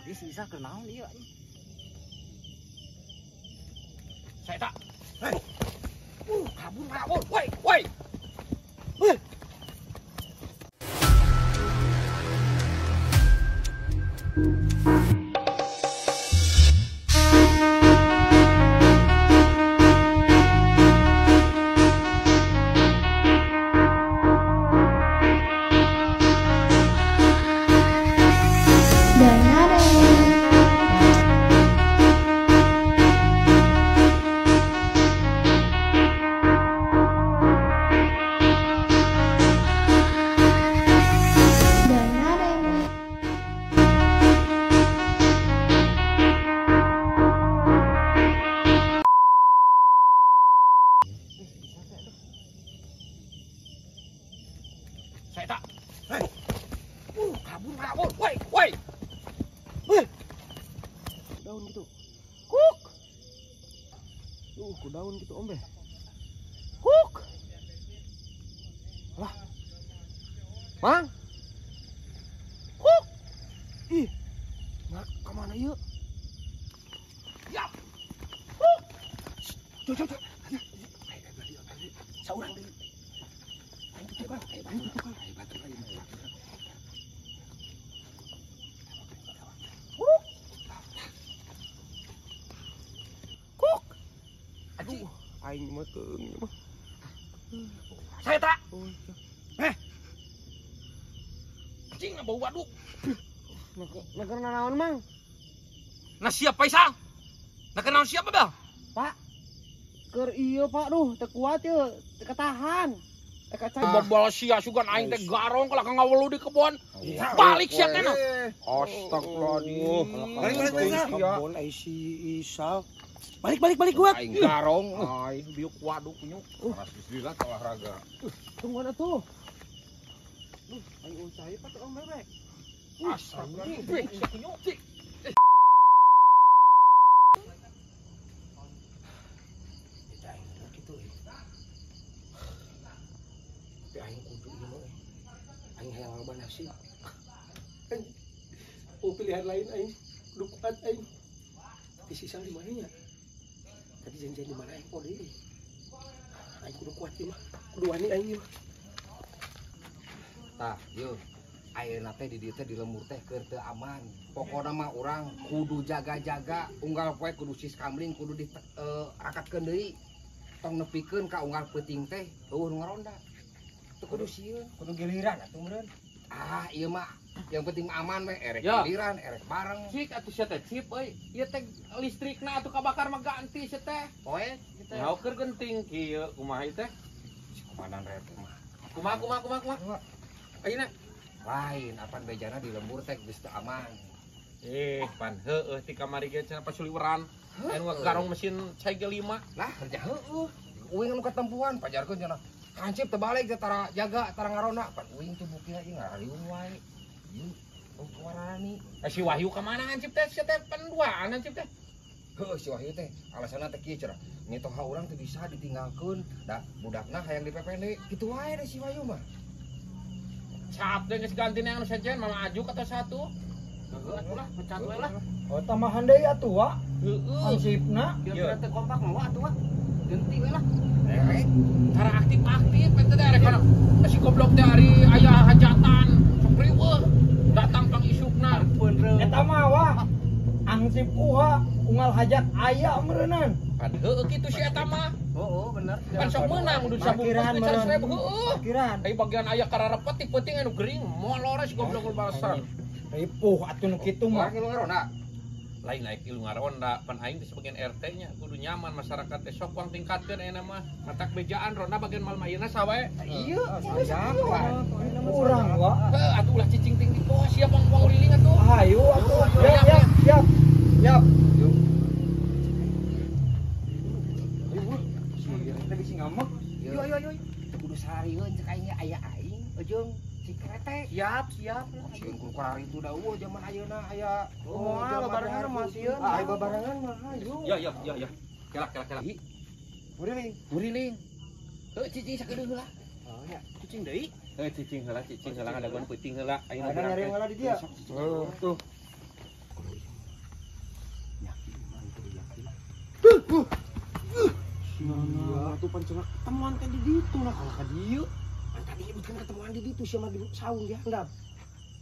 Tadi si Isa keur naon ieu anjing? Saya tak. Hei. Kabur kabur. Woi, woi. Woi. Saya tak. Hei. Kabur kabur. Woi, woi. Woi. Daun gitu. Kuk. Ku daun gitu ombe. Kuk. Lah. Mang. Kuk. Ih. Nah, kemana ieu? Yap. Kuk. Cuk cuk. Saurang deui. Kuk. Aduh, aing mah keung mah. Saya tak. Eh. Anjing bau waduk. Nah, keur naon, Mang? Nah siap Faisal. Nah keur naon siapa, Bel? Pak. Keur ieu, Pak, duh, teu kuat ieu, teu katahan. Bobol sia sugan aing teh garong kalah ngawelu di kebon. Balik sia teh. Astagfirullahaladzim. Balik balik kebon ai si Isal. Balik balik balik kuat. Aing garong, aing biuk waduk nyuk. Alhamdulillah olahraga. Tungguan atuh. Duh, aing ucai pak tukang bebek. Astagfirullahaladzim. Nyuk. Aing kudu ieu mah. Aing hayang loba nasi. Oh, pilihan lain aing kudu kuat aing. Tapi sisa di mana nya? Tadi janjian di mana aing kode deui. Aing kudu kuat ieu mah. Kudu wani aing ieu mah. Tah, yeuh. Ayeuna teh di dieu teh di lembur teh keur teu aman. Pokona mah urang kudu jaga-jaga, unggal poe kudu siskamling kudu dirakatkeun deui. Tong nepikeun ka unggal peuting teh eueuh nu ngaronda. Kudu sieun, kudu giliran atuh meureun. Ah, ieu mah yang penting aman we, erek giliran, erek bareng. Cik atuh sia teh cip euy. Ieu teh listrikna atuh kabakar mah ganti sia teh. Poe kitu. Ya keur genting kieu kumaha ieu teh? Si komandan rete mah. Kumaha kumaha kumaha kumaha. Ayeuna lain apan bejana di lembur teh geus teu aman. Eh, pan heueuh ti kamari ge cenah pasuliweran. Anu garong mesin cai ge 5. Lah kerja heueuh. Uing anu katempuhan pajarkeun cenah. Hansip terbalik tara jaga tara ngarona pan uing tuh bukina ieu ngarariung wae. Ieu oh kumarani. Si Wahyu ka mana hansip teh sia teh penduaan hansip teh. Heuh si Wahyu teh alasanna teh kieu cenah. Mitoha urang teu bisa ditinggalkeun da budakna hayang di PPD kitu wae deh si Wahyu mah. Cap teh geus ganti anu sejen Mama Ajuk atau satu. Heuh atuh lah pecat we lah. Oh tambahan deui atuh wa. Heueuh. Hansipna kira-kira teu kompak mah wa atuh wa. Ganti we lah. Cara aktif-aktif eta teh arek kana si goblok teh ari aya hajatan sok riweuh datang pang isukna. Eta mah wah angsip uha unggal hajat aya meureunnan. Pan heueuh kitu si eta mah. Heeh bener. Pan sok meunang udah sabungkus teh 100.000 heueuh. Parkiran. Ai bagian aya kararepet ti peuting anu gering molor si goblok balasan. Ripuh atuh nu kitu mah. Lain naik ilu ngaronda pan aing teh sebagian RT nya kudu nyaman masyarakat teh sok uang tingkatkeun ayeuna mah matak bejaan ronda bagian malam ayeuna sawae ieu urang wa heuh atuh ulah cicing ting di bawah siap pang uliling atuh hayu atuh siap siap siap yuk ayo teh bisi ngamuk yo yo yo kudu sarieun cek aing aya aing ujung si kerete siap siap sieun ku karari itu da eueuh jaman ayeuna aya moal babarengan mah sieun aya babarengan mah hayu ya ya ya ya kelak kelak kelak buriling buriling heuh cicing sakedeung heula oh nya cicing deui heuh cicing heula cicing heula ngadagoan peuting heula ayeuna nyari heula di dia tuh Atuh pan cenah ketemuan teh di ditu lah kalah ka dieu. Pan tadi nyebutkeun ketemuan di ditu sia mah di saung di handap.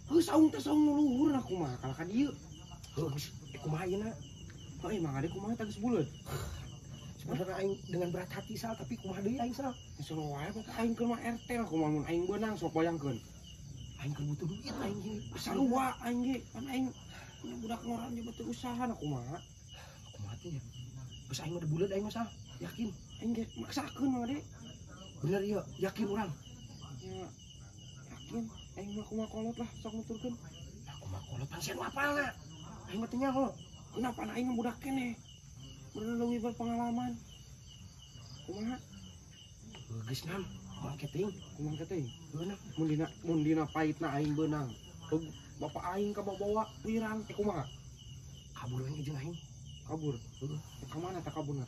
Heuh saung teh saung nu luhur lah kumaha kalah ka dieu. Heuh geus kumaha ayeuna? Heuh Mang Ade kumaha teh geus buleud. Sebenarnya aing dengan berat hati Sal, tapi kumaha deui aing Sal? Geus wae bapak aing keur mah RT lah kumaha mun aing beunang sok bayangkeun. Aing keur butuh duit aing ge. Sarua aing ge, pan aing punya budak ngoran juga teu usaha na kumaha. Kumaha teh nya? Geus aing mah buleud aing mah Sal, yakin. Aing ge maksakeun Mang Ade. Bener ieu, yakin urang. Ya, yakin aing mah kumaha kolot lah sok nuturkeun. Nah kumaha kolot pan sia nu apalna. Aing mah teu nyaho. Kenapa aing mah budak keneh? Bener leuwih berpengalaman. Kumaha? Geus nam, kumaha teuing? Kumaha teuing? Beunang mun dina paitna aing beunang. Bapak aing kabawa wirang teh kumaha? Kabur we jeung aing. Kabur. Heeh. Ka mana tah kaburna?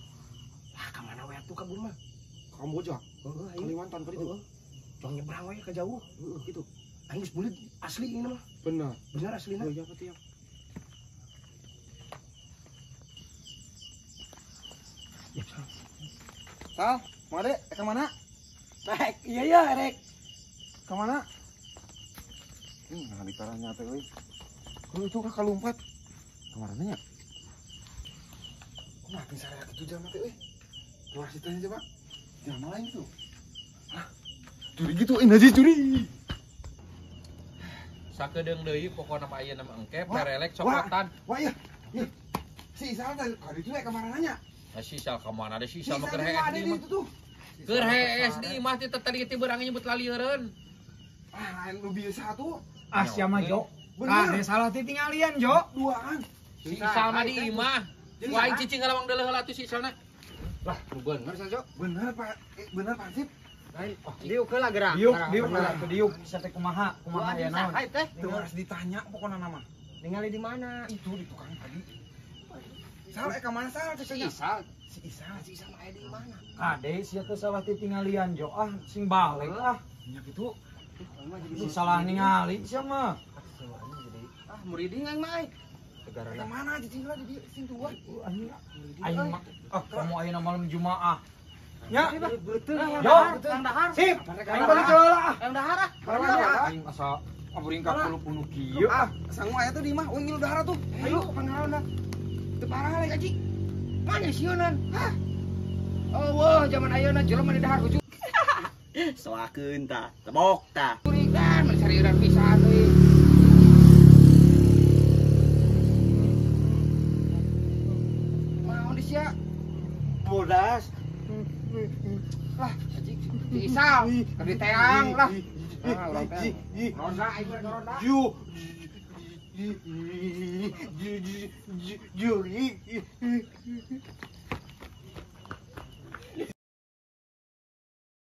Lah ka mana we atuh kabur mah? Ka Kamboja. Heeh, Kalimantan ka ditu. Tong nyebrang we ka jauh. Heeh, kitu. Aing geus buleud asli ini mah. Bener. Bener aslina. Oh iya pati ya. Sal, Mang Ade, ke mana? Rek, iya ya, rek. Ke mana? Nah, ditaranya teh euy. Kudu itu ka kalumpat. Kemana nya? Kumaha teh saraya kitu jalma teh euy? Keluar situ aja, Pak. Jalma lain tuh. Hah? Curi gitu, ini aja curi. Sakedeung deui pokona mah ayeuna mah engke perelek cokotan. Wah, iya. Iya. Si Isal teh ka ditu ka mana nya? Si Isal ka mana ada si Isal mah keur hees di imah. Keur hees di imah teh tadi teh beurang nyebut lalieureun. Ah, lain nu biasa tuh. Ah, sia mah Jo. Ah, salah teh tinggalian Jo. Duaan. Si Isal mah di imah. Wah, aing cicing ngalawang deuleuh heula atuh si Isalna. Lah, nu bener sa Jo. Bener Pak. Bener Pak Sip. Lain, diuk heula gerak. Diuk, diuk heula diuk bisa teh kumaha? Kumaha ya naon? Teu harus ditanya pokona nama. Ningali di mana? Itu di tukang tadi. Sal, ka mana Sal? Si Isal. Si Isal, si Isal mah aya di mana? Kade sia teh salah titinggalian Jo ah, sing balik ah. Nya kitu. Si salah ningali sia mah. Ah, muriding aing mah euy. Ka mana cicing heula di sing tua? Anjing. Aing mah ah kamu ayeuna malam Jumaah. Nya, Jo, sip. Aing balik heula ah. Aing dahar ah. Aing asa ngaburingkak puluh kieu. Ah, sangu aya tuh di imah, euy ngilu dahar tuh. Ayo, pangalaman. Teu parah lagi aji. Mana sieunan? Hah? Oh, wah, zaman ayeuna jelema di dahar kuju. Soakeun tah, tebok tah. Curigan, mun sarieuran pisan euy. Maon di sia? Bodas. Lah, aji si Isal, keur diteang lah. Ah, urang teh. Ronda aing mah ronda. Ju. Juri.